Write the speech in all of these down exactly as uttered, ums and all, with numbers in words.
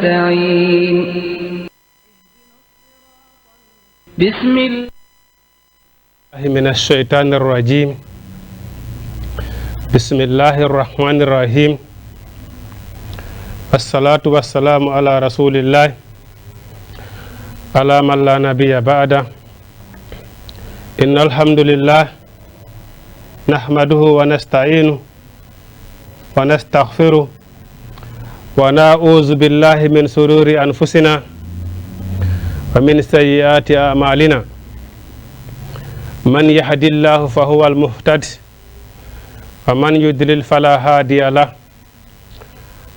أجمعين. بسم الله من الشيطان الرجيم. بسم الله الرحمن الرحيم. الصلاة والسلام على رسول الله، على من لا نبي بعده. إن الحمد لله نحمده ونستعينه ونستغفره، ونعوذ بالله من شرور أنفسنا ومن سيئات أعمالنا. من يهد الله فهو المهتد، ومن يضلل فلا هادي له.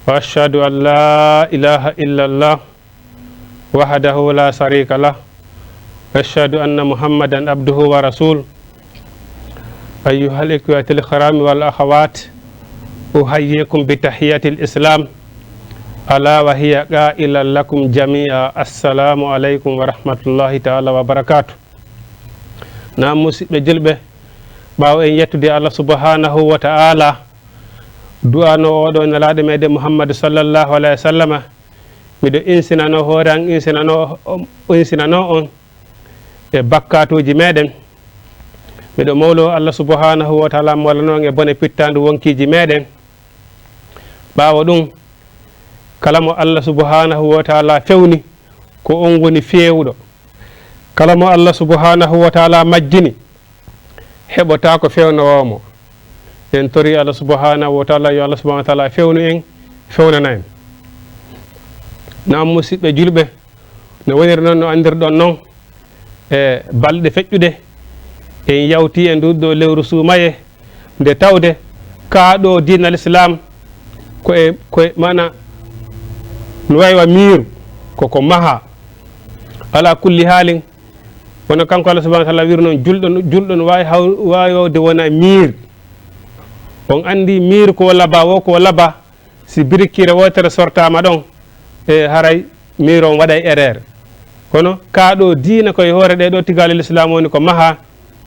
وأشهد أن لا إله إلا الله وحده لا شريك له، وأشهد أن محمدا عبده ورسوله. أيها الإخوة الكرام والأخوات، أحييكم بتحية الإسلام، ألا وهي قائلا لكم جميعا: السلام عليكم ورحمة الله تعالى وبركاته. Naam, musidɓe julɓe, ɓaawo en yettude Allah subhanahu wa ta'ala, du'ano oɗo nelaɗo meɗen Muhammadu sallallahu alaihi wa sallama, miɗo insinano hoore an, insinano, insinano on e bakkatuuji meɗen. Miɗo mawlo Allah subhanahu wa ta'ala mawlano on e bone pittandu wonkiji meɗen. Ɓaawo ɗum, kala mo Allah subhanahu wa ta'ala fewni, ko on woni feewuɗo. Kala mo Allah subhanahu wa ta'ala majjini, heɓotaako fewnoowo mo. En tori Allah subhanahu wa ta'ala, yo Allah subhanahu wa ta'ala fewnu en, fewnana en. Naam, musidɓe julɓe, no woniri noon, no anndirɗon noon, e balɗe feƴƴuɗe, en yawti e ndu ɗo lewru suumaye, nde tawde kaa ɗo diina l'islam ko e, ko e, maana, no wayi wa miiru, koko maha. Ala kulli haalin, wona kanko Allah subhanahu wa ta'ala wiri noon, julɗo, julɗo no waawi haw-, waawde wona miir. On anndi miir ko laba, wo ko laba, si birikkiire wootere sortaama ɗon, e haray miir on waɗay erreur. Kono kaa ɗo diina ko e hoore ɗee ɗo tugaale l'islam woni ko maha.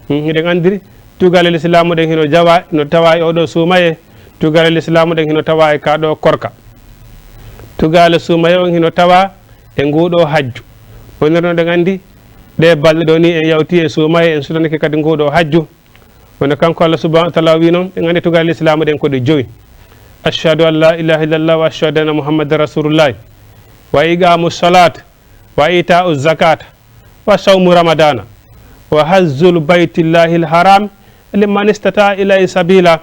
Hmm, hiɗen anndiri tugaale l'islam ɗen hino jawa, no tawa e oɗo suumaye, tugaale l'islam ɗen hino tawa e kaa ɗo korka. Tugaale suumaye on hino tawa e nguɗo hajju. Wonirno ɗen anndi, ɗe balɗe ɗo ni en yawti e suumaye, en sutanike kadi nguɗo hajju. Wona kanko Allah subhanahu wa ta'ala wi noon, en anndi tugaale l'islam ɗen ko ɗe jowi. Ashhadu an la ilaha illallah wa ashhadu anna Muhammadan rasulullah. Wa iqamu salat, wa ita'u zakat, wa sawmu ramadana, wa hajjul baytillahil haram, liman istata ilayhi sabila.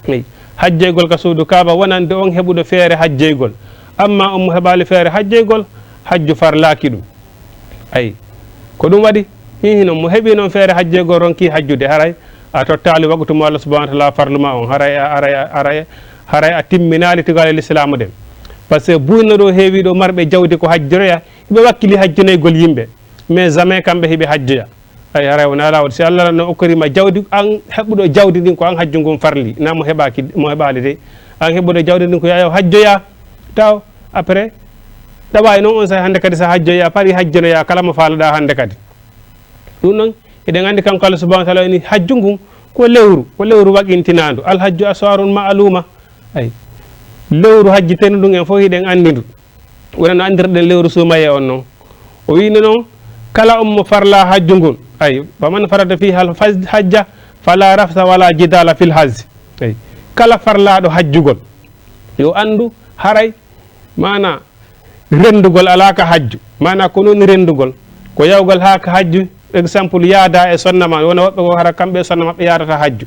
Eyi, hajjeygol ka suudu Kaaba wonande on heɓuɗo feere hajjeygol. Amma on mo heɓaali feere hajjeygol, hajju farlaaki ɗum. Ayi, ko ɗum waɗi, hihi noon mo heɓi noon feere hajjeygol ronki hajjude, haray a tottaali waqtu mo Allah subhanahu wa ta'ala farlu ma on, haray a, haray a, haray, haray a timminaali tugaale l'islam ɗen. Par ce que buyno ɗo heewi ɗo marɓe jawdi ko hajjoya, hiɓe wakkili hajjinoygol yimɓe, mais jamais kamɓe hiɓe hajjoya. Ay, haray wona laawol. Si Allah no okkorima jawdi, an heɓuɗo jawdi ndin ko an hajju ngun farli, na mo heɓaki, mo heɓali de. An heɓuɗo jawdi ndin ko yayo hajjoya, taw après ɗawa e noon on sa hannde kadi sa hajjoya, pari hajjonoya kala mo faalaɗa hannde kadi. Ɗum noon, eɗen anndi kanko Allah subhanahu wa ta'ala ni hajju ngun ko lewru, ko lewru waqintinandu. Al hajju aswarun ma'luma. Ay, lewru hajji tenu ndun en fof hiɗen anndi ndu. Wona no anndirɗen lewru suumaye on noon. O wiino noon, kala on mo farla hajju ngun. Ay, wa man farada fiha al faz-, hajja fala rafsa wala jidala fil hajj. Ay, kala farlaaɗo hajjugol, yo anndu haray, maana, renndugol alaa ka hajju. Maana, ko noon renndugol, ko yawgal haa ka hajju, exemple, yaada e sonna ma, wona woɓɓe ko hara kamɓe e sonna maɓɓe yaadata hajju.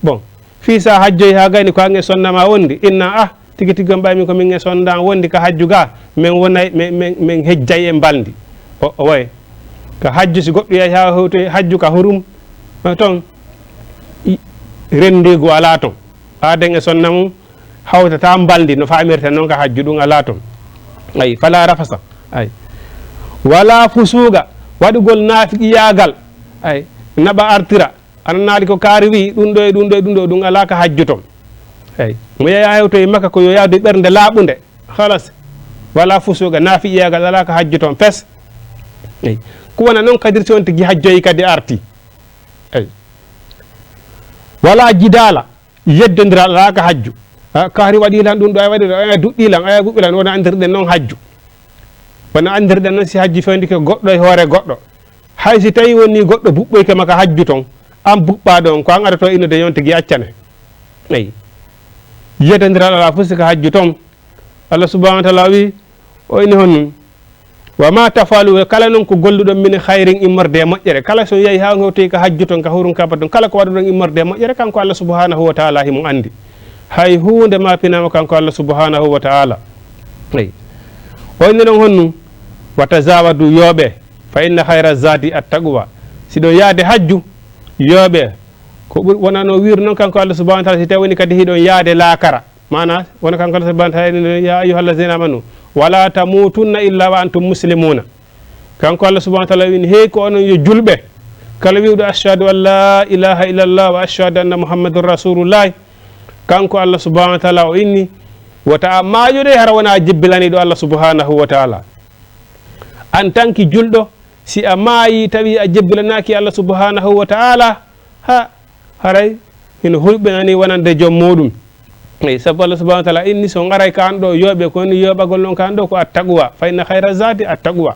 Bon, fii sa hajjoy haa gayni ko an e sonna ma wondi, inna, ah, tigi tigi on ɓay min ko min e sonna wondi ka hajju ga, min wonay, min, min, min hejjay e mbalndi. O, o way. Ka hajju si goɗɗo yahi haa hewtoy hajju ka hurum, eh, ton, i, renndiigu alaa ton. Aaden e sonna mum, hawtata mbalndi no faamirta noon ka hajju ɗum alaa ton. Ay, fala rafasa. Ay. Wala fusuuqa, waɗugol naafiqiyaagal. Ay, naɓa artira. Ananaali ko kaari wi, ɗum ɗo e ɗum ɗo e ɗum ɗo, ɗum alaa ka hajju ton. Ay. Mo yeeya hewto e Makka ko yo yaadu ɓernde laaɓunde. Halas. Wala fusuuqa, naafiqiyaagal alaa ka hajju ton. Fes. Ay. Ko wona noon kadi si on tigi hajjoyi kadi arti. Ay. Wala jidaala. Yeddondiral alaa ka hajju. A, kaari waɗi lan ɗum ɗo, ay waɗi ɗo, ay duɗɗi lan, ay buɓɓi lan, wona anndirɗen noon hajju. Kono anndirɗen noon, si hajju fewndike goɗɗo e hoore goɗɗo, hay si tawi woni goɗɗo buɓɓoyke ma ka hajju toon, aan buɓɓaaɗo on, ko aan aroto innude yo on tigi accane. Eyi. Yedandiral alaa fof si ka hajju toon. Allah subhanahu wa taala wi, o inni honno? "Wa ma tafalu," e kala noon ko golluɗon min khairin, immorde e moƴƴere. Kala so yahi haa on hewtoyi ka hajju toon, ka hurum Kaaba toon, kala ko waɗuɗon immorde e moƴƴere, kanko Allah subhanahu wa taala himo anndi. Hay huunde ma pinaama kanko Allah subhanahu wa taala. Eyi. O inni noon honno? "Wa tazawadu," yooɓe. "Fa inna khaira zadi at-taqwa." Si ɗon yaade hajju, yooɓe. Ko ɓuri, wonano wiir noon kanko Allah subhanahu wa taala, si tawi woni kadi hiɗon yaade laakara. Maana, wona kanko Allah subhanahu wa taala inni, "Ya ayyuhallazina amanu, wala tamutunna illa wa antum muslimuna." Kanko Allah subhanahu wa taala wini, "Hey ko onon yo julɓe, kala wi'uɗo ashhadu an la ilaha illallah wa ashhadu anna muhammadur rasulullah." Kanko Allah subhanahu wa taala o inni, "Wota a maayo de hara wona jebbilaniɗo Allah subhanahu wa taala." En tant que julɗo, si a maayi tawi a jebbilanaaki Allah subhanahu wa taala, ha, haray hino hulɓinani wonande joom muɗum. Eyi, sabu Allah subhanahu wa taala inni, so ngaray ka an ɗo yooɓe, ko woni yooɓagol noon ka an ɗo ko at-taqwa, fa inna khayra zadi at-taqwa.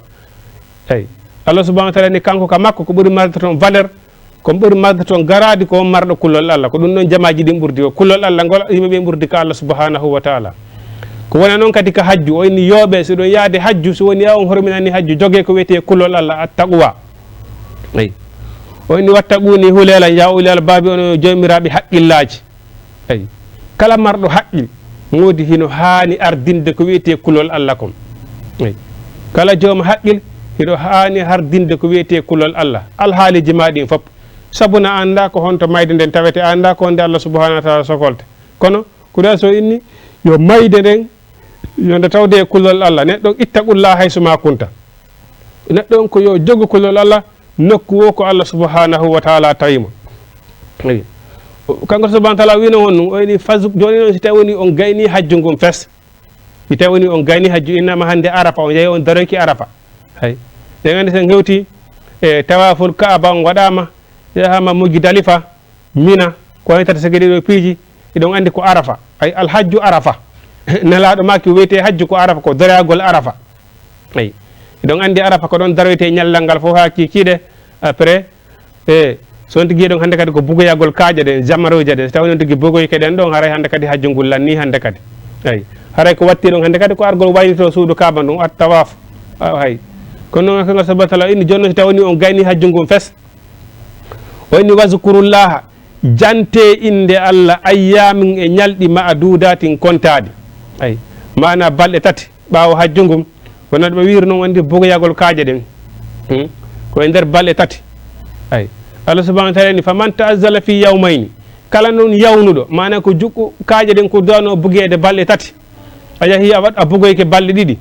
Eyi, Allah subhanahu wa taala ni kanko ka makko ko ɓuri marde toon valeur, ko ɓuri marde toon garaadi ko marɗo kulol Allah. Ko ɗum ɗon jamaaji ɗin ɓurdi, ko kulol Allah ngol yimɓe ɓe ɓurdi ka Allah subhanahu wa taala. Ko wona noon kadi ka hajju, o inni yooɓe, so ɗon yaade hajju, so woni a on horminani hajju, jogee ko wiyetee kulol Allah, at-taqwa. Eyi. O inni, "Wattaquni," hulee lan, "ya ulil albabi," onon joomiraaɓe haqqillaaji. Eyi. Kala marɗo haqqil, moodi hino haani ardinde ko wiyetee kulol Allah kon. Eyi. Kala jooma haqqil, hino haani ardinde ko wiyetee kulol Allah. Alhaaliji ma ɗin fop. Sabu na annda ko honto mayde nden tawete, annda ko honde Allah subhanahu wa taala sokolte. Kono, ko ɗa so inni, yo mayde nden, yo nde tawde e kulol Allah. Neɗɗo ittaqullaha haysu ma kunta. Neɗɗo on ko yo jogu kulol Allah, nokku wo ko Allah subhanahu wa taala tawi mo. Eyi. Kanko subhanahu wa taala wino on ɗum, o ini fazu, jooni noon si tawi woni on gayni hajju ngun fes. Si tawi woni on gayni hajju, innama hannde Arafa, on yahi on daroyki Arafa. Hay. Ɗen anndi sen hewti e tawaful Kaaba on waɗaama, yahama Muzdalifa, Mina, ko wayno tata sege ɗiɗo piiji, eɗon anndi ko Arafa. Ay, alhajju Arafa. Nelaaɗo maaki wiyetee hajju ko Arafa, ko daroyagol Arafa. Ay, eɗon anndi Arafa ko ɗon daroytee ñallal ngal fof haa kiikiiɗe. Après, e, so on tigi eɗon hannde kadi ko bugoyagol kaaƴe ɗen, jamaruuje ɗen. So tawi on tigi bugoyke ɗen ɗon, haray hannde kadi hajju ngun lannii hannde kadi. Ay, haray ko watti ɗon hannde kadi ko argol waynitoo suudu Kaaba ndun, at-tawaaf. A, hay. Kono noon, kanko subhanahu wa taala inni, jooni noon, si tawi woni on gayni hajju ngun fes, o inni, "Wazkurullaha," jante innde Allah, "ayyamin," e ñalɗi, "ma'dudatin," kontaaɗi. Ay, maana balɗe tati ɓaawo hajju ngun, wona ɓe wiiri noon, anndi bugoyagol kaaƴe ɗen. Hmm? Ko e nder balɗe tati. Ay, Allah subhanahu wa taala inni, "Faman ta'ajjala fi yawmayni," kala noon yawnuɗo, maana ko juɓɓu kaaƴe ɗen ko duwano bugeede balɗe tati, a yahi a waɗ-, a bugoyke balɗe ɗiɗi.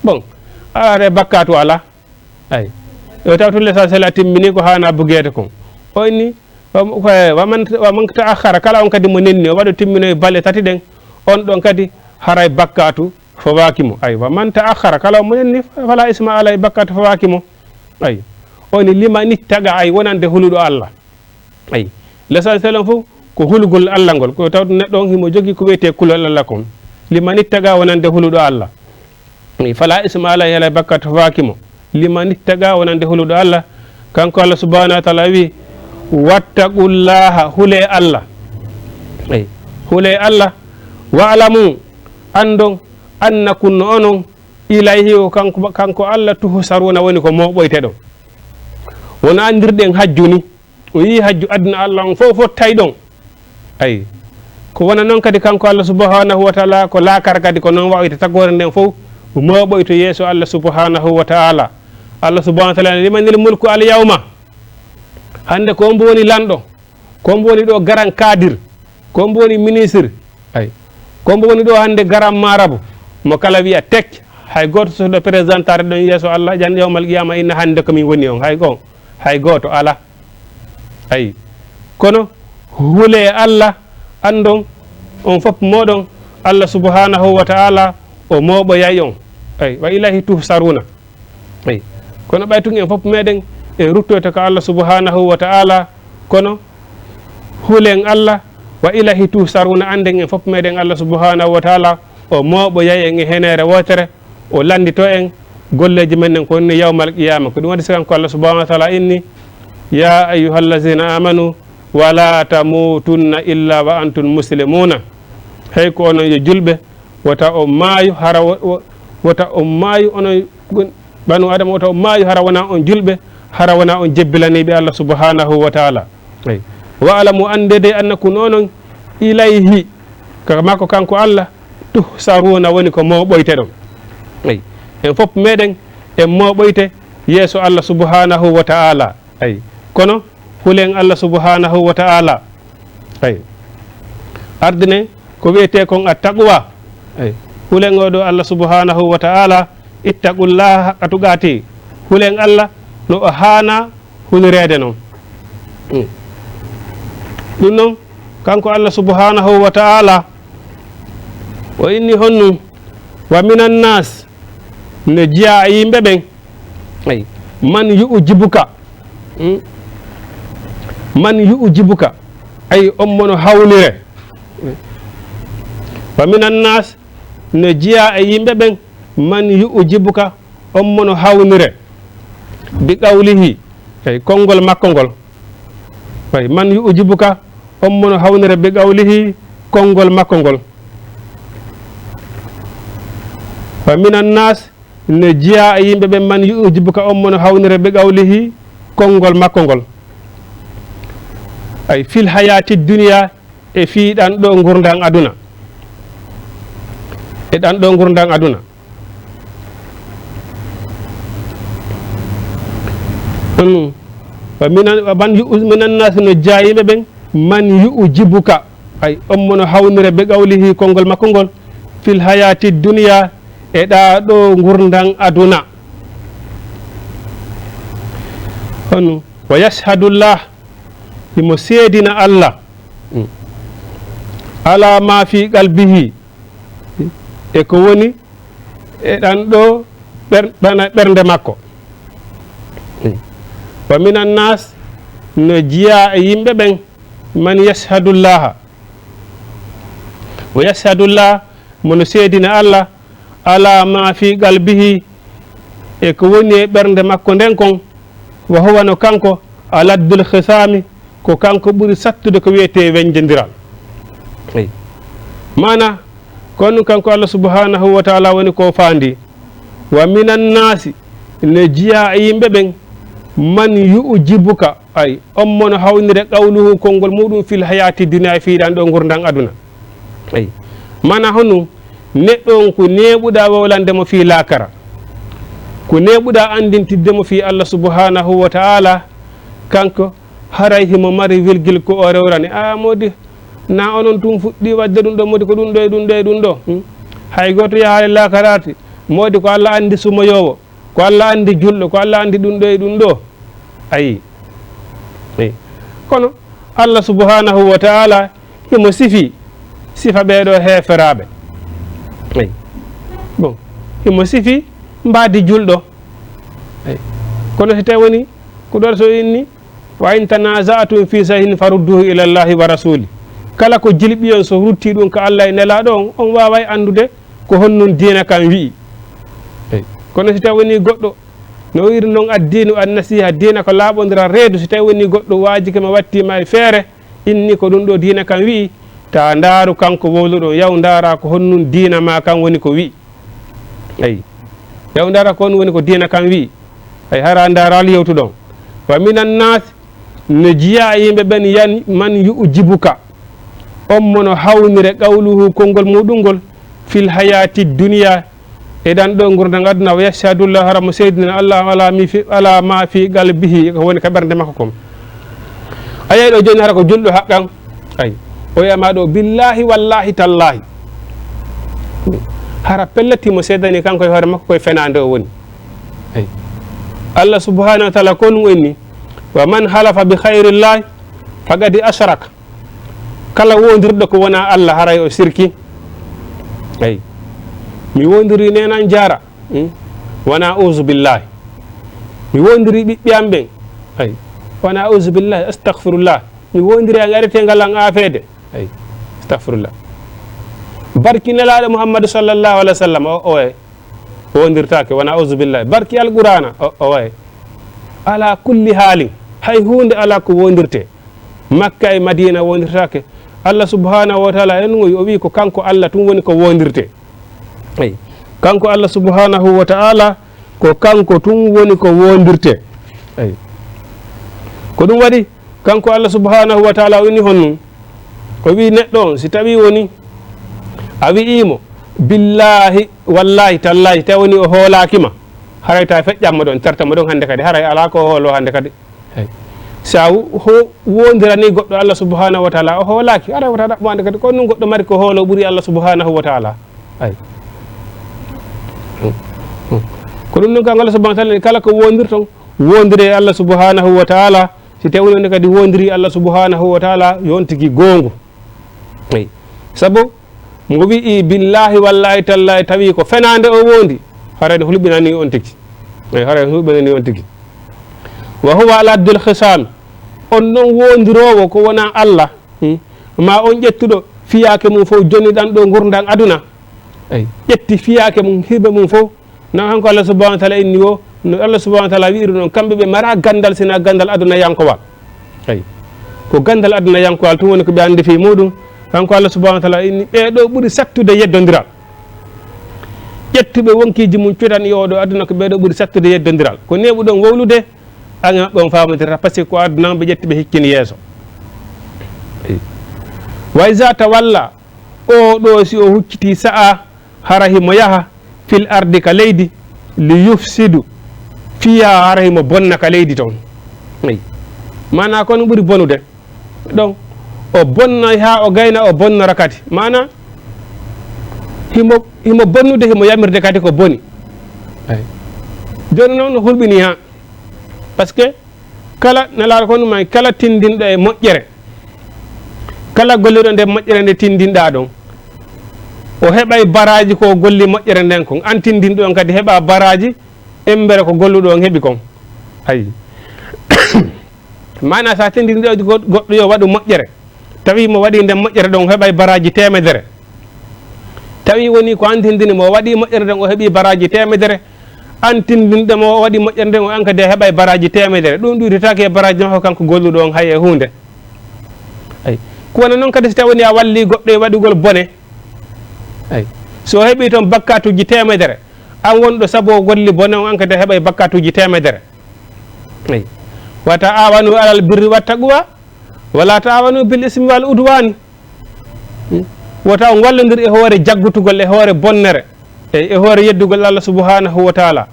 Bon, a are bakkaatu alaa. Ay. Yo taw tun lesal sela timmini ko haana bugeede kon. O inni, wa, wa, wa man, wa man ta'akhkhara, kala on kadi mo nenni, o waɗo timminoye balɗe tati ɗen, on ɗon kadi haray bakkaatu fowaaki mo. Ay, wa man ta'akhkhara, kala on mo nenni, fala isma alay, bakkaatu fowaaki mo. Ay. O inni, liman ittaqa, ay, wonande huluɗo Allah. Ay, lesal selon fof ko hulugol Allah ngol, ko tawde neɗɗo on himo jogii ko wiyetee kulol Allah kon. Liman ittaqa wonande huluɗo Allah. Ay, fala isma alayhi, alaa bakkaatu fowaaki mo. Liman ittaqa wonande huluɗo Allah. Kanko Allah subhanahu wa taala wi, "Wattaqullaha," hulee Allah. Ay, hulee Allah. "Wa'lamu," anndon, "annakum," no onon, "ilayhi," o kanko, kanko Allah, "tuhsharuna," woni ko mooɓoyteɗon. Wona anndirɗen hajju ni. O yii hajju aduna Allah on fof, fof tawi ɗon. Ay. Ko wona noon kadi kanko Allah subhanahu wa taala, ko laakara kadi ko noon waawite tagoore nden fof, mooɓoyto yeeso Allah subhanahu wa taala. Allah subhanahu wa taala, "Limanil mulku al yawma." Hannde ko mbo woni lanɗo, ko mbo woni ɗo garan kaadir, ko mbo woni ministre, ay. Ko mbo woni ɗo hannde garan maarabu, mo kala wiya tek, hay gooto sohluɗo présentare ɗon yeeso Allah, jan yawmal qiyama inna hannde ko min woni on, hay go-, hay gooto alaa. Ay. Kono hulee Allah, anndon on fof mooɗon, Allah subhanahu wa ta'ala o mooɓoyay on. Ay, "wa ilayhi tuhsharuna." Ay. Kono ɓay tun en fof meɗen e ruttoyta ka Allah subhanahu wa ta'ala, kono hulen Allah, "wa ilayhi tuhsharuna," annden en fof meɗen Allah subhanahu wa ta'ala o mooɓoyay en e heneere wootere, o lanndito en, golleeji men ɗen ko woni yawmal qiyaama. Ko ɗum waɗi si kanko Allah subhanahu wa taala inni, "Ya ayyuhallazina amanu, wala tamutunna illa wa antum muslimuna." Hey ko onon yo julɓe, wota on maayu hara wo-, wo-, wota on maayu onon gon-, banu Adama, wota on maayu hara wona on julɓe, hara wona on jebbilaniiɓe Allah subhanahu wa taala. Eyi. "Wa alamu", anndede, "annakum", onon, "ilayhi", ka makko kanko Allah, "tuhsharuna", woni ko mooɓoyte ɗon. Eyi. En fof meɗen en mooɓoyte yeeso Allah subhanahu wa taala. Eyi. Kono hulen Allah subhanahu wa taala. Eyi. Ardine ko wiyetee kon attaqwa. Eyi. Hulen oo ɗoo Allah subhanahu wa taala, "ittaqullaha haqqa tuqaati." Hulen Allah no o haana hulireede non. Mm. Ɗum non, kanko Allah subhanahu wa taala, o inni honɗum, "Wa minan nas", no jeyaa e yimɓe ɓen, ay, "man yu'jibuka." Mm. "Man yu'jibuka", ay, on mo no hawnire. "Wa minan nas", no jeyaa e yimɓe ɓen, "man yu'jibuka", on mo no hawnire, "bi qawlihi", ay, konngol makko ngol. Ay, "man yu'jibuka", on mo no hawnire, "bi qawlihi", konngol makko ngol. "Wa minan nas", no jeyaa e yimɓe ɓen, "man yu'jibuka", on mo no hawnire, "bi qawlihi", konngol makko ngol. Ay, "fil hayati dunya", e fii ɗan ɗoo ngurndan aduna. E ɗan ɗoo ngurndan aduna. Mm. Wa minan, wa man yu-, minan nas, no jeyaa e yimɓe ɓen, "man yu'jibuka", ay, on mo no hawnire, "bi qawlihi", konngol makko ngol, "fil hayati dunya", e ɗaa ɗoo ngurndan aduna. Honɗum? "Wa yashhadullah", himo seedina Allah, mm, "ala ma fi qalbihi", e ko woni e ɗan ɗoo ɓer-, ɓana-, ɓernde makko. Mm. "Wa minan nas", no jeyaa e yimɓe ɓen, "man yashhadullaha", "wa yashhadullah", mo no seedina Allah, "ala ma fi qalbihi", e ko woni e ɓernde makko nden kon, "wa huwa", no kanko, "aladdul khisaami", ko kanko ɓuri sattude ko wiyetee weñjondiral. Eyi. Maana, ko honɗum kanko Allah subhanahu wa taala woni ko faandi, "wa minan nasi", no jeyaa e yimɓe ɓen, "man yu'jibuka", ay, on mo no hawnire, "qawluhu", konngol muuɗum, "fil hayati dunya", fii ɗan ɗoo ngurndan aduna. Ay. Maana honɗum? Neɗɗo on ko neeɓuɗaa wowlande mo fii laakara. Ko neeɓuɗaa anndintidde mo fii Allah subhanahu wa ta'ala, kanko haray himo mari wilgil ko o rewrani. "A, moodi, na onon tun fuɗɗii waɗde ɗum ɗoo, moodi, ko ɗum ɗoo e ɗum ɗoo e ɗum ɗoo. Hmm? Hay gooto yahaali laakaraati. Moodi, ko Allah anndi sumoyoowo. Ko Allah anndi julɗo, ko Allah anndi ɗum ɗoo e ɗum ɗoo." Ayi. Ayi. Kono Allah subhanahu wa ta'ala himo sifi sifa ɓee ɗoo heeferaaɓe. Ayi. Bon, himo sifi mbaadi julɗo. Ayi. Kono si tawi woni ko ɗoo so inni, "Wa in tanaza'tum fi shay'in farudduhu ila Allahi wa rasuli." Kala ko jilɓi on, so ruttii ɗum ka Allah e Nelaaɗo on, on waaway anndude ko honɗum diina kan wi'i. Eyi. Kono si tawi woni goɗɗo no wi'iri non, "Addiinu an-nasiha", diina ko laaɓondiral reedu, si tawi woni goɗɗo waajike ma, wattii ma e feere, inni ko ɗum ɗoo diina kan wi'i, taa ndaaru kanko wowluɗo on, yaw ndaara ko honɗum diina maa kan woni ko wi'i. Eyi. Yaw ndaara ko honɗum woni ko diina kan wi'i. Eyi, hara ndaaraali yewtuɗo on. "Wa minan nas", no jeyaa e yimɓe ɓen, yan-, "man yu'jibuka", on mo no hawnire, "qawluhu", konngol muuɗum ngol, "fil hayati dunya", e ɗan ɗoo ngurndan aduna, "wa yashhadu Allah", hara mo seedina Allah, "ala mi fi, ala ma fi qalbihi", ko woni ka ɓernde makko kon. A yiyay ɗoo jooni hara ko julɗo haqqan? Ay. O wi'a ma ɗoo, "Billahi, wallahi, tallahi." Hara pellet himo seedani kanko e hoore makko ko e fenaande o woni. Ay. Allah subhanahu wa ta'ala ko ɗum inni, "Wa man halafa bi khayrillahi faqad ashraka." Kala wondirɗo ko wonaa Allah, haray o sirki. Ay. Mi wondirii neenan jaara. Hmm? Wona auzu billahi. Mi wondirii ɓiɓɓe am ɓen. Ay. Wona auzu billahi. Astaghfirullah. Mi wondirii an areteengal an aafeede. Ay. Astaghfirullah. Barki Nelaaɗo Muhammadu sallallahu alaihi wasallam. O, o, e. Wondirtaake, wona auzubillahi. Barki Alqur'aana, o, o waye. Ala kulli haalin, hay huunde alaa ko wondirte. Makka e Madiina wondirtaake. Allah subhanahu wa taala en o wi ko kanko Allah tun woni ko wondirte. Eyi. Kanko Allah subhanahu wa taala ko kanko tun woni ko wondirte. Eyi. Ko ɗum waɗi kanko Allah subhanahu wa taala o inni honno? O wi neɗɗo on, si tawi woni a wi'imo, "Billahi, wallahi, tallahi," tawi woni o hoolaaki ma, haray ta feƴƴammo ɗon, tertamo ɗon hannde kadi, haray alaa ko o hoolo hannde kadi. Eyi. Si a wo-, ho-, wondirani goɗɗo Allah subhanahu wa taala, o hoolaaki, haray wota ɗaɓɓo hannde kadi, ko ɗum goɗɗo mari ko hoolo ɓuri Allah subhanahu wa taala. Eyi. Ko ɗum ɗon kan Allah subhanahu wa taala, kala ko wondirton, wondire e Allah subhanahu wa taala, si tawi woni kadi wondiri Allah subhanahu wa taala, yo on tigi goongu. Eyi. Sabu mo wi'i billahi wallahi tallahi tawi ko fenaande o wondi, haray no hulɓinani on tigi. Eyi, haray no hulɓinani on tigi. Wa huwa aladdul khisam. On non wondiroowo ko wona Allah, hmm? Ma on ƴettuɗo fiyaake mum fof jonni ɗan ɗo ngurndan aduna. Eyi, ƴetti fiyaake mum, hirbe mum fof. No kanko Allah subhanahu wa taala inni o, no Allah subhanahu wa taala wi'iri ɗum, kamɓe ɓe mara gandal sina gandal aduna yankowal. Eyi. Ko gandal aduna yankowal tun woni ko ɓe andi fii muɗum. Kanko Allah subhanahu wa taala inni ɓee ɗo ɓuri sattude yeddondiral. Ƴettuɓe wonkiiji mum codani e oo ɗo aduna ko ɓee ɗo ɓuri sattude yeddondiral. Ko neeɓuɗon wowlude, an e maɓɓe on faamondirata, parce que ko aduna on ɓe ƴetti ɓe hikkini yeeso. Eyi. Wa iza tawalla, oo ɗo si o hucciti sa'a, hara himo yaha fil ardi ka leydi, li yufsidu fiha, hara himo bonna ka leydi ton. Eyi. Maana ko on ɓuri bonude. Ɗon o bonnay haa o gayna, o bonnora kadi. Maana himo, himo bonnude, himo yamirde kadi ko boni. Eyi. Jooni non no hulɓini haa. Parce que kala, Nelaaɗo ko ɗum, kala tindinɗo e moƴƴere, kala golluɗo nde moƴƴere nde tindinɗaa ɗon, o heɓay baraaji ko o golli moƴƴere nden kon. An tindinɗo on kadi heɓa baraaji embere ko golluɗo on heɓi kon. Ayi. Maana sa tindinɗo e go-, goɗɗo yo waɗu moƴƴere, tawi mo waɗi nden moƴƴere ɗon, o heɓay baraaji teemedere. Tawi woni ko an tindini mo, o waɗi moƴƴere nden, o heɓi baraaji teemedere. An tindinɗo mo, o waɗi moƴƴere nden, o an kadi a heɓay baraaji teemedere. Ɗum ɗuɗitake e baraaji makko kanko golluɗo on hay e huunde. Ay. Ko wona non kadi si tawi woni a walli goɗɗo e waɗugol bone. Ay. So o heɓi ton bakkatuuji teemedere, an wonɗo sabu o golli bone on, an kadi a heɓay bakkatuuji teemedere. Ay. Wa ta'awanu alal birri wat taqwa, wa la ta'awanu bil ismi wal udwani. Hmm? Wota on wallondir e hoore jaggutugol, e hoore bonnere, e, e hoore yeddugol Allah subhanahu wa ta'ala.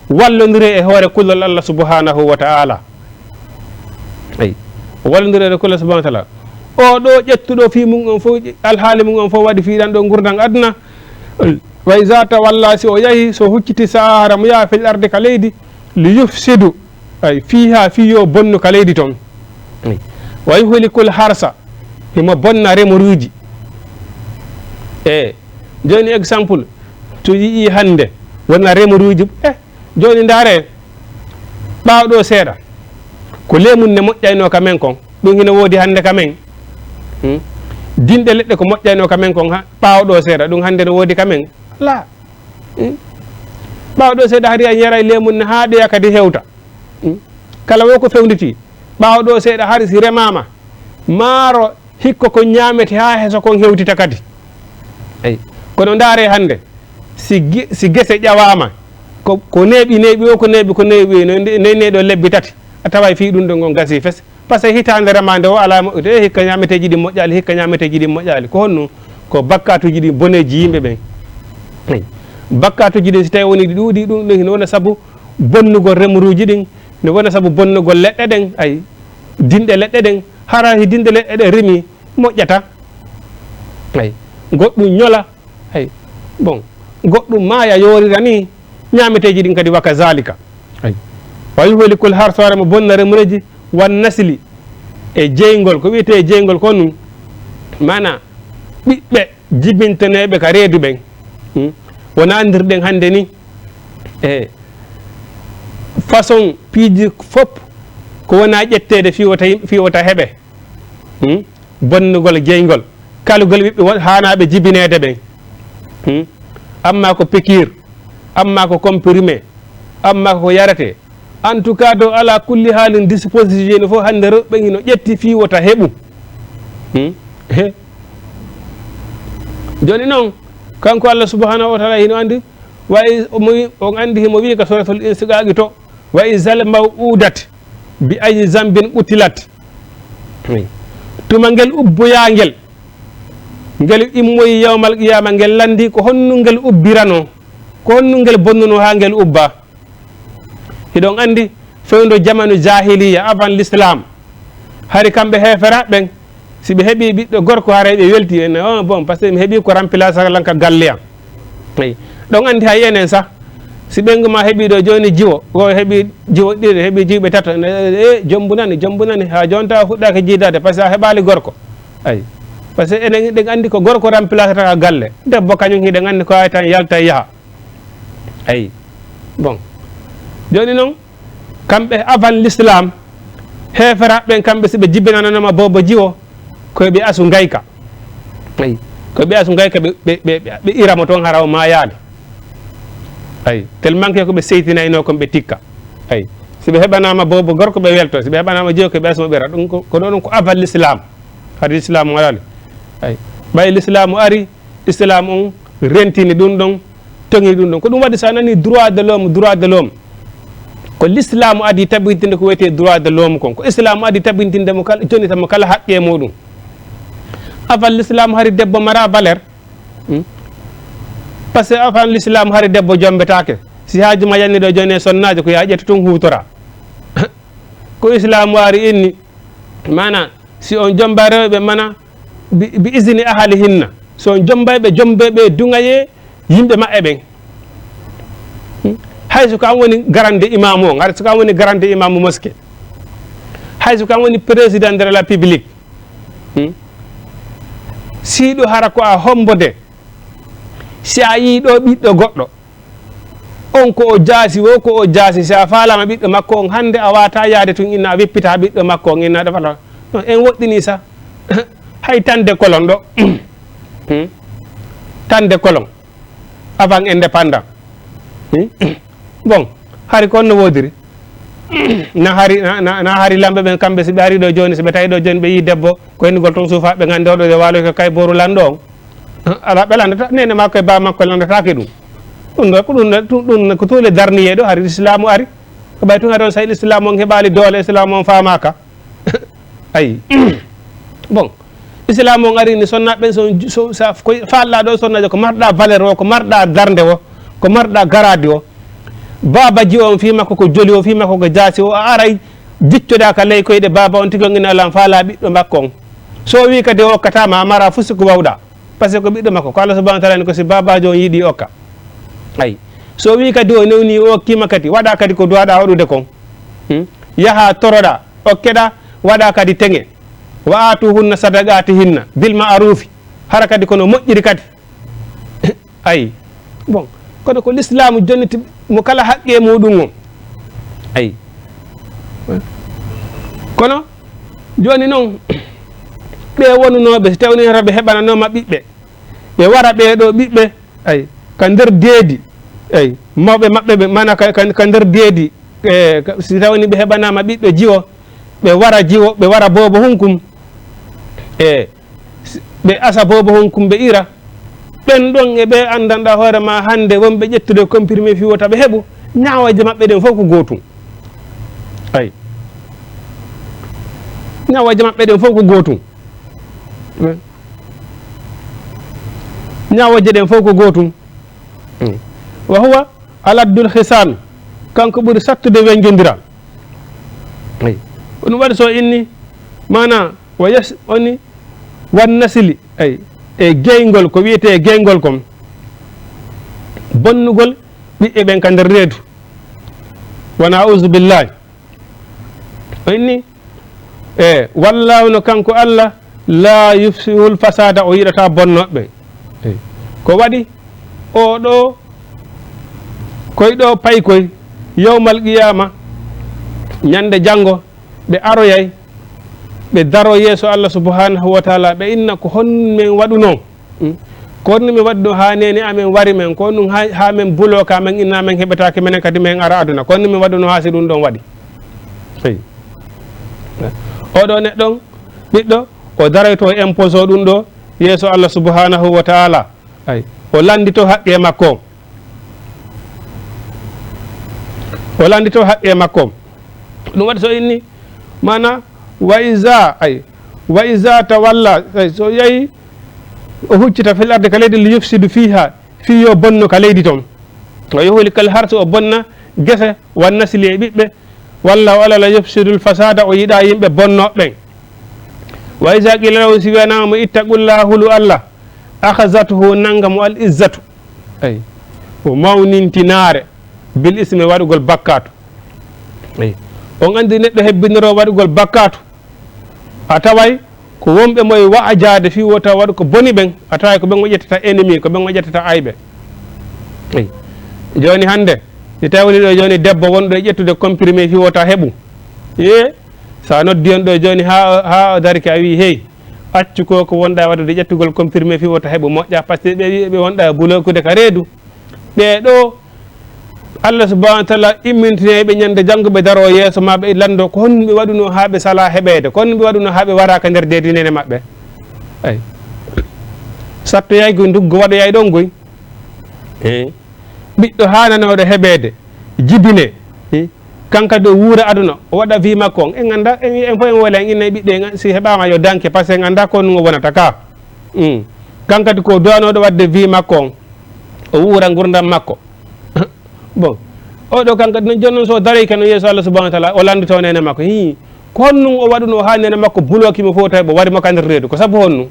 Wallondire e hoore kulol Allah subhanahu wa ta'ala. Ay. Wallondire e kulol subhanahu wa ta'ala. O ɗo ƴettuɗo fii mum on fof, alhaali mum on fof waɗi fii ɗan ɗo ngurndan aduna. Wa iza tawalla, si o yahi, so hucciti sa'a hara mo yaha fil ardi ka leydi, li yufsidu, ay, fiha, fii yo bonnu ka leydi ton. Ay. Wa yuhlikul harsa, himo bonna remuruuji. E, jooni exemple, to yi'i hannde wona remuruuji, eh, jooni ndaare, ɓaawo ɗo seeɗa, ko leemun ne moƴƴayno ka men kon, ɗum hino woodi hannde ka men. Hmm? Dinɗe leɗɗe ko moƴƴayno ka men kon, ha, ɓaawo ɗo seeɗa, ɗum hannde no woodi ka men? La. Hmm? Ɓaawo ɗo seeɗa hari a yaray leemun ne haa ɗoya kadi hewta. Hmm? Kala wo ko fewnditi. Ɓaawo ɗo seeɗa hari si remaama, maaro hikko ko ñaamete haa heso kon hewtita kadi. Eyi. Kono ndaare hannde, si ge-, si gese ƴawaama, ko, ko neeɓi, neeɓi o, ko neeɓi, ko neeɓi, no nde-, nde-, nde ɗo lebbi tati, a taway fii ɗum ɗo ngon gasii fes. Parce que hitaande remaande o alaa moƴƴude, e hikka ñaameteeji ɗin moƴƴaali, hikka ñaameteeji ɗin moƴƴaali. Ko honno? Ko bakkatuuji ɗin, boneeji yimɓe ɓen. Eyi. Bakkatuuji ɗin, si tawi woni ɗi ɗuuɗi, ɗum ɗo hino wona sabu bonnugol remuruuji ɗin, no wona sabu bonnugol leɗɗe ɗen, ay, dinɗe leɗɗe ɗen, hara hi dinɗe leɗɗe ɗen rimi, moƴƴata. Ay, goɗɗum ñola, ay, bon, goɗɗum maaya yoorira ni, ñaameteeji ɗin kadi wa kazalika. Ay. Wa yuhlikul harsa, hara himo bonna remureeji, wan nasli, e jeyngol, ko wiyetee jeyngol ko ɗum, maana ɓiɓɓe jibintaneeɓe ka reedu ɓen. Hmm? Wona anndirɗen hannde ni, e façon piiji fof ko wona ƴetteede fii wota yim-, fii wota heɓe. Hmm? Bonnugol jeyngol. Kalugol ɓiɓɓe won-, haanaaɓe jibineede ɓen. Hmm? Amma ko pikiir, Amma ko comprimé, amma ko yarate. En tout cas, dow ala kulli haalin, disposition fof hannde rewɓe hino ƴetti fii wota heɓu. Hmm? He. Jooni noon, kanko Allah subhanahu wa taala hino anndi, wa iz, omo wi-, on anndi himo wi'i ka suratul Inshiqaaqi to, "Wa izal maw'udati bi ayyi zambin qutilat." Tuma ngel ubboyaa ngel, ngel immoyi yawmal qiyaama, ngel lanndii ko honno ngel ubbiranoo, ko honno ngel bonnunoo haa ngel ubbaa. Hiɗon anndi, fewndo jamanu jaahiliya, avant l'islam, hari kamɓe heeferaaɓe ɓen, si ɓe heɓii ɓiɗɗo gorko, haray ɓe weltii, ene, "Oh, bon, parce que mi heɓii ko remplaçant lan ka galle an." Eyi. Ɗon anndi hay enen sah, si ɓeyngu maa heɓii ɗo jooni jiwo, o heɓii jiwo ɗiɗi, heɓii jiwɓe tato, ene, "Eh, jombunani, jombunani, haa jooni tawa fuɗɗaaki jiidaade, parce que a heɓaali gorko." Ayi. Parce que enen hiɗen anndi ko gorko remplaçata ka galle. Debbo kañum hiɗen anndi ko ay tan yalta yaha. Ayi. Bon. Jooni noon, kamɓe avant l'islam, heeferaaɓe ɓen kamɓe si ɓe jibinananoma boobo jiwo, ko ɓe asu ngayka. Ayi. Ko ɓe asu ngayka, ɓe, ɓe, ɓe, ɓe iramo toon hara o maayaali. Ayi. Tellement que ko ɓe seytinaynoo kon ɓe tikka. Ayi. Si ɓe heɓanaama boobo gorko ɓe welto, si ɓe heɓanaama jiwo ko ɓe asu mo ɓe ira. Ɗum ko, ko ɗo ɗum ko avant l'islam. Hari l'islam waɗaali. Ayi. Ɓay l'islam ari, Islam on rentini ɗum ɗon, toŋi ɗum ɗon. Ko ɗum waɗi so a nani droit de l'homme, droit de l'homme, ko l'islam adi tabintinde ko wiyetee droit de l'homme kon. Ko islam adi tabintinde mo kala, jonnita mo kala haqqe muɗum. Avant l'islam hari debbo mara valeur. Hmm? Parce que avant l'islam hari debbo jombetaake. Si haaju ma yanni ɗo jooni e sonnaajo ko yaa ƴettu tun huutora. Ko islam ari inni, maana, si on jomba rewɓe, maana, bi, bi izini ahalihinna. So on jombay ɓe, jombe ɓe duŋayee yimɓe maɓɓe ɓen. Hmm? Hay so ko an woni garande imaamu on, hay so ko an woni garande imaamu mosquée, hay so ko an woni président de la République. Hmm? Siiɗo hara ko a hombo de, si a yii ɗo ɓiɗɗo goɗɗo, on ko o jaasi, wo ko o jaasi, si a faalaama ɓiɗɗo makko on, hannde a waawataa yaade tun, inna a wippitaa ɓiɗɗo makko on, inna ɗo fala. Non, en woɗɗinii sa. Hay tande kolon ɗo. Hmm? Tande kolon. Avant indépendant. Hmm? Bon, hari ko on no woodiri. Na hari, na, na, na hari lamɓe ɓen kamɓe, si ɓe ari ɗo jooni, si ɓe tawi ɗo jooni, ɓe yii debbo, ko hennugol toon suufa, ɓe nganndi oɗo de waaloy ko kay booru lanɗo on. Alaa ɓe lanndata, neene makko e baaba makko lanndataake ɗum. Ɗum ɗo, ko ɗum ɗo, ɗum, ɗum ko tuule darniyee ɗo, hari Islaamu ari. Ko ɓay tun hari on sahi Islaamu on heɓaali doole, Islaamu on faamaaka. Ayi. Bon, Islaamu on ari ni sonnaaɓe ɓen, so, so, sa, ko faalla ɗo sonnaajo, ko marɗa valeur o, ko marɗa darnde o, ko marɗa garaadi o. Baaba ji on fii makko ko joli o, fii makko ko jaasi o, a aray jiccoɗaa ka ley koyɗe baaba on tigi on ina lan faala ɓiɗɗo makko on. So o wii kadi o okkataama, a mara fusi ko wawɗaa. Parce que ko ɓiɗɗo makko, ko Allah subhanahu wa taala ni ko si baabaajo on yiɗi okka. Ayi. So o wii kadi o newni o okkiima kadi, waɗaa kadi ko duwaɗaa waɗude kon. Hmm? Yahaa toroɗaa, okkeɗaa, waɗaa kadi teŋe. Wa aatuhunna sadaqaatihinna bil ma'ruufi. Hara kadi kono moƴƴiri kadi. Ayi. Bon, kono ko Lislaamu jonniti mo kala haqqe muɗum on. Ayi. Kono jooni noon, ɓe wonunooɓe, si tawni hara ɓe heɓananooma ɓiɓɓe, ɓe wara ɓee ɗoo ɓiɓɓe, ayi, ka nder deedi, ayi, mawɓe maɓɓe ɓe, mana ka, ka, ka nder deedi, e, ka, si tawni ɓe heɓanaama ɓiɓɓe jiwo, ɓe wara jiwo, ɓe wara boobo hunkum, e, ɓe asa boobo hunkum ɓe ira. Ɓen ɗon e ɓe anndanɗaa hoore maa hannde wonɓe ƴettude comprimé fii wota ɓe heɓu, ñaawooje maɓɓe ɗen fof ko gootum. Ayi. Ñaawooje maɓɓe ɗen fof ko gootum. Ñaawooje ɗen fof ko gootum. Wa huwa aladdul khisam, kanko ɓuri sattude wenjondiral. Ayi. Ko ɗum waɗi so inni, maana, wa yas-, oni, wan nasili, ayi, e geyngol, ko wiyetee geyngol kon, bonnugol ɓiɓɓe ɓen ka nder reedu. Wa na'uzu billahi. O inni, e, wallaahu no kanko Allah, laa yufsihul fasaada, o yiɗataa bonnooɓe. E, ko waɗi, oo ɗoo, koy ɗoo paykoy, yawmal qiyaama, ñande janngo, ɓe aroyay, ɓe daroo yeeso Allah subhanahu wa taala, ɓe inna ko hon men waɗunoo? Hmm? Ko honno mi waɗuno haa neene amen wari men? Ko honno haa, haa men buloo ka men inna men heɓetaake, menen kadi men ara aduna? Ko honno mi waɗuno haa si ɗum ɗon waɗi? Hey. Oɗo neɗɗo, ɓiɗɗo, o daroyto o imposo ɗum ɗo yeeso Allah subhanahu wa ta'ala. Ay. O lanndito haqqe makko. O lanndito haqqe makko. Ɗum waɗi so inni, mana, wa iza, ay, wa iza tawalla, ay, so yahi, o huccita fil ardi ka leydi, li yufsidu fiha, fii yo bonno ka leydi ton. Wa yuhlikal harsa, o bonna gese, wan nasli e ɓiɓɓe, walla o alala yufsidul fasada, o yiɗa yimɓe bonnooɓe ɓen. Wa iza qila lahu, si wiyanama mo, ittaqullaha, hulu Allah, akhazathu, nanga mo al izzatu. Ay. O mawnintinaare, bil ismi, waɗugol bakkaatu. Ay. On anndi neɗɗo hebbinoro waɗugol bakkaatu. A taway ko wonɓe mo e wa'ajaade fii wota waɗu ko boni ɓen, a taway ko ɓen o ƴettata ennemi, ko ɓen o ƴettata ayɓe. Ey. Jooni hannde, si tawi woni ɗo jooni debbo wonɗo e ƴettude comprimé fii wota heɓu. Ee, sa noddi on ɗo jooni haa, haa o darike a wii, hey, accu ko, ko wonɗa waɗude ƴettugol comprimé fii wota heɓu moƴƴa, par ce que ɓe wii ɓe wonɗa e bulokude ka reedu. Ɓee ɗoo, Allah subhanahu wa taala immintinay ɓe ñande janngo, ɓe daroo yeeso ma, ɓe lanndoo ko honno ɓe waɗunoo haa ɓe salaa heɓeede, ko honno ɓe waɗunoo haa ɓe waraaka nder deedi neene maɓɓe. Ay. Sattoyay goy, nduggo waɗoyay ɗon goy. Eh. Ɓiɗɗo haananooɗo heɓeede, jibine. Eh. Kan kadi o wuura aduna, o waɗa vie makko on. En annda, en, en fof en woola, en inna e ɓiɓɓe, en, si heɓaama yo danke, par ce que en annda ko honno wonata ka. Mm. Kan kadi ko duwanooɗo waɗde vie makko on, o wuura ngurdam makko. Bon, oɗo kan kadi noon, jooni noon so o darike no yeeso Allah subhanahu wa taala, o lanndito neene makko. Hii, ko honno o waɗunoo haa neene makko bulooki mo fof tawi o wari mo ka nder reedu? Ko sabu honno?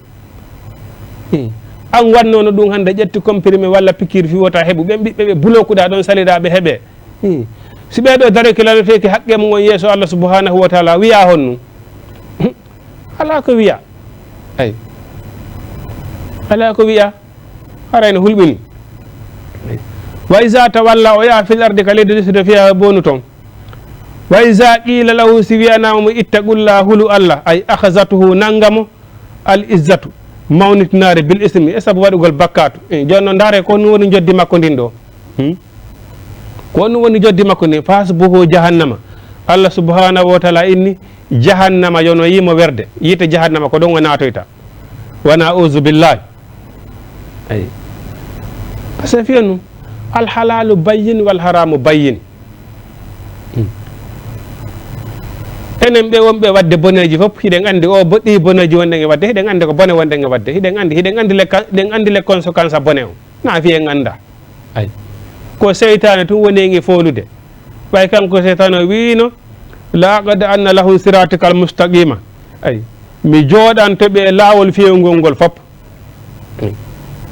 Hii, an wannoono ɗum hannde ƴetti comprimé walla pikiir fii wota heɓu ɓen ɓiɓɓe ɓe bulookuɗaa ɗon, saliɗaa ɓe heɓee. Hii, si ɓee ɗoo darike lannditoyke haqqe mum on yeeso Allah subhanahu wa taala, wiyaa honno? Alaa ko wiya. Ay. Alaa ko wiya. Haray no hulɓini. Wa iza tawalla, o yaha fil ardi ka leydi, yufsidu fiha, bonu ton. Wa iza qila lahu, si wiyanama mo ittaqullaha, hulu Allah, ay akhazathu, nanga mo al izzatu, mawnitinaare, bil ismi, e sabu waɗugol bakkaatu. Eh, jooni noon ndaare ko honno woni njoddi makko ndin ɗo. Hmm? Ko honno woni njoddi makko ndin? Fa hasbuhu jahannama. Allah subhanahu wa taala inni jahannama yo no yiimo werde. Yiite jahannama ko ɗon o naatoyta. Wa na'uzu billahi. Ay. Parce que fiya nu, al halalu bayyin wal haramu bayyin. Hmm. Enen ɓe wonɓe waɗde boneeji fof, hiɗen anndi o bo-, ɗi boneeji wonɗen e waɗde, hiɗen anndi ko bone wonɗen e waɗde, hiɗen anndi, hiɗen anndi les, hiɗen anndi les conséquences bone on. Na fiya en annda. Ay. Ko seytaane tun woni en e foolude. Ɓay kanko seytaane o wiino, "La aq'udanna lahum siratakal mustaqima." Ay. Mi jooɗanto ɓe e laawol feewngol ngol fof. Ay.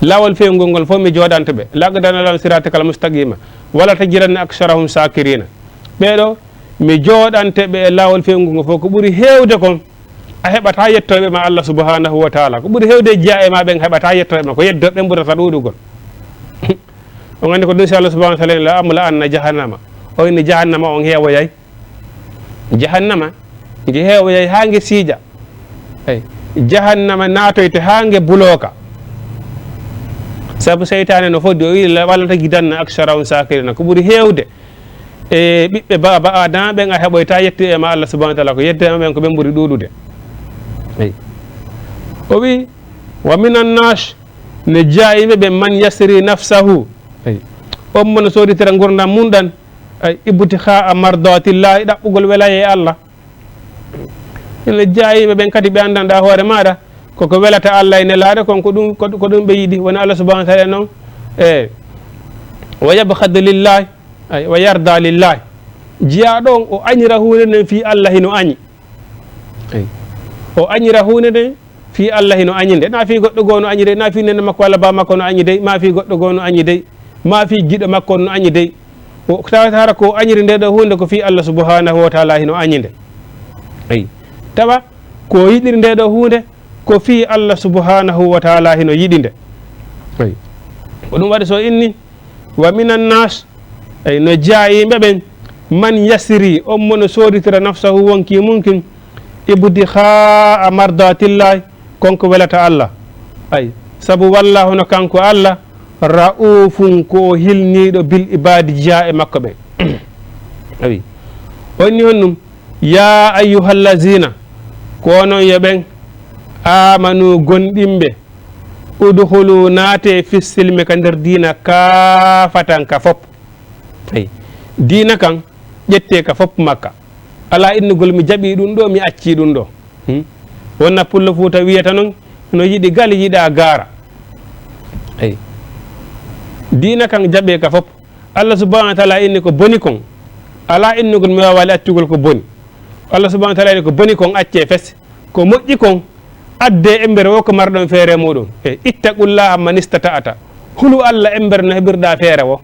Laawol feewngol ngol fof mi jooɗanto ɓe. "La aq'udanna lahum siratakal mustaqima. Wala tajidanna aksarahum shakirina." Ɓee ɗoo, mi jooɗante ɓe e laawol feewngol ngol fof. Ko ɓuri heewde kon, a heɓataa yettooɓe ma Allah subhanahu wa taala. Ko ɓuri heewde e jiyaaɓe ma ɓen, a heɓataa yettooɓe ma. Ko yeddooɓe ɓen ɓurata ɗuuɗugol. On anndi ko ɗum si Allah subhanahu wa taala en la amla anna jahannama. O inni jahannama on heewoyay. Jahannama nge heewoyay haa nge siija. Ey. Jahannama naatoyte haa nge bulooka. Sabu seytaane no foddi, o wi'i, "La, wala tajidanna aksarahum shakirina." Ko ɓuri heewde e ɓiɓɓe baaba Aadama ɓen a heɓoyta yettuɓe ma Allah subhanahu wa taala. Ko yettuɓe ma ɓen ko ɓen ɓuri ɗuuɗude. Ey. O wi'i, "Wa minan nas." Ne jeyaa e yimɓe ɓen, "man yasri nafsahu." Ay. On mo no sooditira ngurdam mum ɗan. Ay, ibtighaa mardatillahi, ɗaɓɓugol welaye e Allah. Ene jeyaa e yimɓe ɓen kadi ɓe anndanɗaa hoore maaɗa, koko welata Allah e Nelaaɗo kon, ko ɗum, ko, ko ɗum ɓe yiɗi, wona Allah subhanahu wa taala non. E, wa yabkhadu lillahi, ay, wa yarda lillahi. Jiyaaɗo on, o añira huunde nden fii Allah hino añi. Ay. O añira huunde nden fii Allah hino añi nde. Na fii goɗɗo goo no añi nde, na fii nene makko walla ba makko no añi dey, ma fii goɗɗo goo no añi dey, ma fii giɗo makko no añi dey. O tawata hara ko o añiri nde ɗoo huunde ko fii Allah subhanahu wa taala hino añi nde. Ay. Tawa ko o yiɗiri nde ɗoo huunde ko fii Allah subhanahu wa taala hino yiɗi nde. Ay. Ko ɗum waɗi so inni, "Wa minan nas", ey, no jeyaa e yimɓe ɓen, "man yasri", on mo no sooditira "nafsahu", wonkii mum kin, "ibtighaa mardatillahi", kon ko welata Allah. Ay, Sabu wallaahu no kanko Allah, ra'uufun ko o hilniiɗo bil ibaadi jeyaa e makko ɓen. Awi. O inni honɗum, yaa ayyuhallazina, ko onon yo ɓen, aamanu gonɗinɓe, udkhulu naate fi silmi ka nder diina kaafatan ka fop. Ayi. Diina kan ƴettee ka fop makka. Alaa innugol mi jaɓii ɗum ɗo, mi accii ɗum ɗo. Hmm? Wonna pullo Fuuta wiyata non, no yiɗi gal yiɗa gaara. Ayi. Diina kan jaɓee ka fop. Allah subhanahu wa taala inni ko boni kon. Alaa innugol mi waawaali accugol ko boni. Allah subhanahu wa taala inni ko boni kon accee fes. Ko moƴƴi kon addee embere wo ko marɗon feere muɗum. E ittaqullaha man istata'ata. Hulu Allah embere no heɓirɗa feere wo.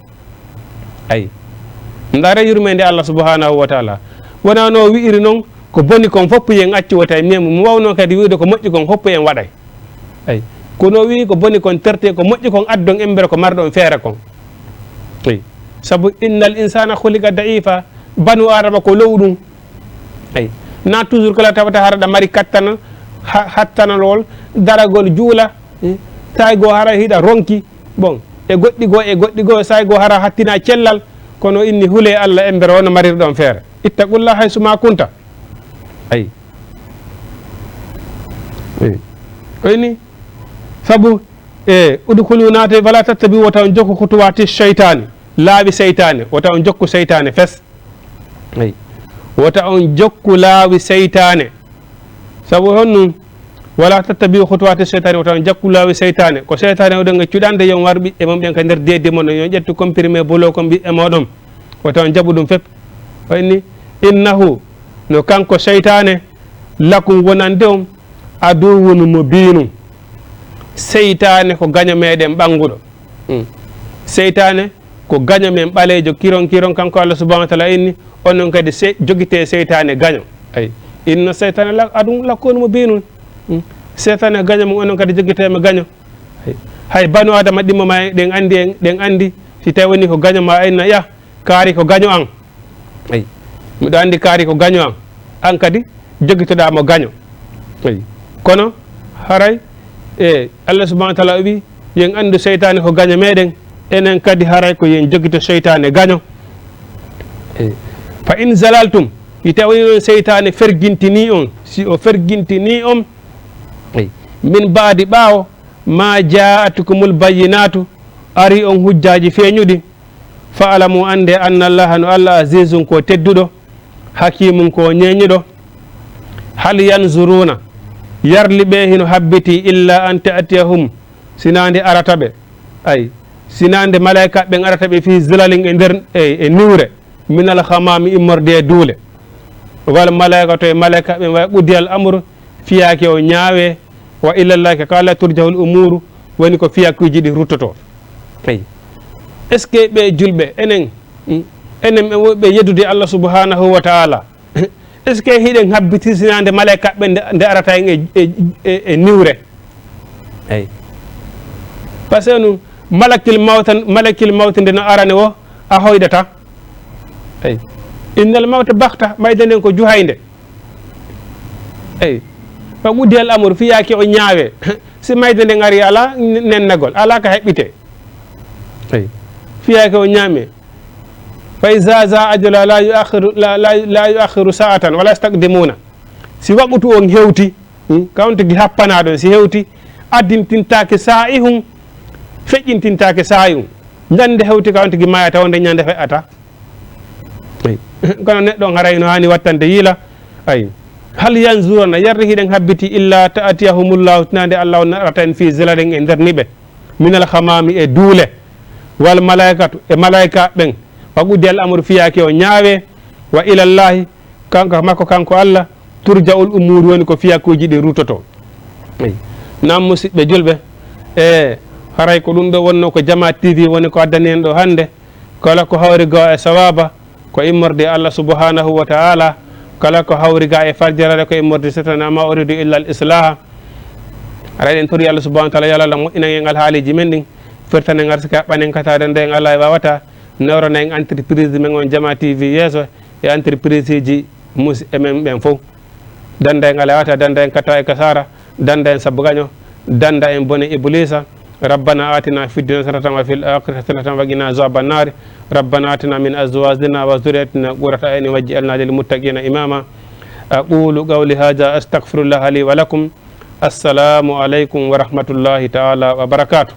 Ayi. Ndaare yurmeende Allah subhanahu wa taala. Wona no wi'iri non ko boni kon fop yen accu wota en memu. Mo wawno kadi wi'ude ko moƴƴi kon fop en waɗay. Ayi. Kono o wi'i ko boni kon terte ko moƴƴi kon addon embere ko marɗon feere kon. Ayi. Sabu innal insana khuliqa da'ifa. Banu Adama ko low ɗum. Ayi. Na toujours kala tawata hara ɗa mari kattana, ha-, hattanalol, daragol juula, eh, saay goo hara hiɗa ronki, bon, e goɗɗi goo, e goɗɗi goo, saay goo hara hattina cellal, kono inni hule Allah embere wona marirɗon feere. Ittaqullaha haysu ma kunta. Ayi. Ayi. O inni, sabu, e, udkhulu naate, wala tattabi'u, wota on jokku khutuwati shaytani, laawi seytaane, wota on jokku seytaane fes. Ayi. Wota on jokku laawi seytaane. Sabu honɗum? Wala tattabi'u khutuwati shaytani, wota on jokku laawi seytaane. Ko seytaane oɗon e cuɗande, yon war ɓiɓɓe mon ɓen ka nder deedi mon, yon ƴettu comprimé bolo kon ɓiɓɓe moɗon. Wota on jaɓu ɗum fep. O inni, innahu, no kanko seytaane, lakum wonande on, aduwwun mubinun. Seytaane ko gaño meɗen ɓannguɗo. Hmm. Seytaane ko gaño men ɓaleejo kiron kiron, kanko Allah subhanahu wa taala inni, onon kadi se-, jogitee seytaane gaño. Ayi. Inna seytaane la-, adun lakum mubinun. Hmm. Seytaane ko gaño mum, onon kadi jogitee mo gaño. Ayi. Hay banu Adama ɗimmo ma ɗen anndi en, ɗen anndi, si tawi woni ko gaño ma inna ya, kaari ko gaño an. Ayi. Miɗo anndi kaari ko gaño an. An kadi jogitoɗaa mo gaño. Ayi. Kono haray, e, Allah subhanahu wa taala o wi, yen anndu seytaane ko gaño meɗen, enen kadi haray ko yen jogito seytaane gaño. E, fa in zalaltum, si tawi on seytaane fergintini on, si o fergintini on, ayi, min baadi ɓaawo, ma ja'atkumul bayyinatu, ari on hujjaaji feeñuɗi, fa'lamu, annde, anna Allaha, no Allah, azizun, ko tedduɗo, hakimun, ko ñeeñuɗo. Hal yanzuruna, yarli ɓe hino habbiti, illa an ta'tiyahum, sinaa nde arata ɓe. Ayi, sinaa nde malaa'ika ɓen arata ɓe fi zilalin e nder, e, e niwre, minal ghamami, immorde e duule. Wal malaa'ikatu, e malaa'ika ɓen, wa qudiyal amru, fiyaake o ñaawe, wa ilallahi, ka Allah turja'ul umuru, woni ko fiyakuuji ɗi ruttoto. Ayi. Est-ce que ɓe julɓe, enen, mm, enen ɓe wonɓe yeddude Allah subhanahu wa ta'ala, est-ce que hiɗen habbiti sinaa nde malaa'ika ɓe nde, nde arata en e, e, e, e niwre? Ayi. Parce que ɗum, malakil mawta, malakil mawta nde no arane o, a hoyɗata. Ayi. Innal mawta bakhta, mayde nden ko juhaynde. Eyi. Wa qudiyal amru, fiyaake o ñaawe. Si mayde nden ari, alaa n-, nennagol, alaa ka heɓɓite. Eyi. Fiyaake o ñaame. Fa iza jaa ajaluha la yu'akhkhiru, la, la, la yu'akhkhiru sa'atan wala yastaqdimuna. Si waqutu on hewti, hmm, ka on tigi happanaa ɗon, si hewti, addintintaake saa'i hun, feƴƴintintaake saa'i hun. Ñande hewti ka on tigi maayata, wonde ñande feƴƴata. Ayi. Kono neɗɗo on haray no haani wattande yiila. Ayi. Hal yanzuruna, yarri hiɗen habbiti, illa ta'tiyahumullahu, tinaa nde Allah on arata en fi zilalin e nder niɓe, minal ghamami, e duule, wal malaikatu, e malaika ɓen, wa qudiyal amru, fiyaake o ñaawe, wa ilallahi, kanko, makko kanko Allah, turja'ul umuri, woni ko fiyakuuji ɗin ruttoto. Ayi. Naam, musidɓe julɓe, e haray ko ɗum ɗo wonno ko Jama T V woni ko addani en ɗo hannde. Kala ko hawri ga e sawaba, ko immorde e Allah subhanahu wa ta'ala. Kala ko hawri ga e fajjarare, ko immorde Seytaane. Ma uridu illa al islaha. Aray, eɗen tori Allah subhanahu wa ta'ala, yo Allah moƴƴinan en alhaaliji men ɗin, firtanen arsike, haɓɓanen kataade nde en alaa e wawata, nawrana en entreprise men on Jama T V yeeso, e entreprise ji mus e men ɓen fof. Danda en alaa e wawata, danda en kata e kasara, danda en sabu gaño, danda en bone Iblisa. ربنا آتنا في الدنيا حسنة وفي الآخرة حسنة وقنا عذاب النار. ربنا آتنا من أزواجنا وذرياتنا قرة أعين واجعلنا للمتقين إماما. أقول قولي هذا أستغفر الله لي ولكم. السلام عليكم ورحمة الله تعالى وبركاته.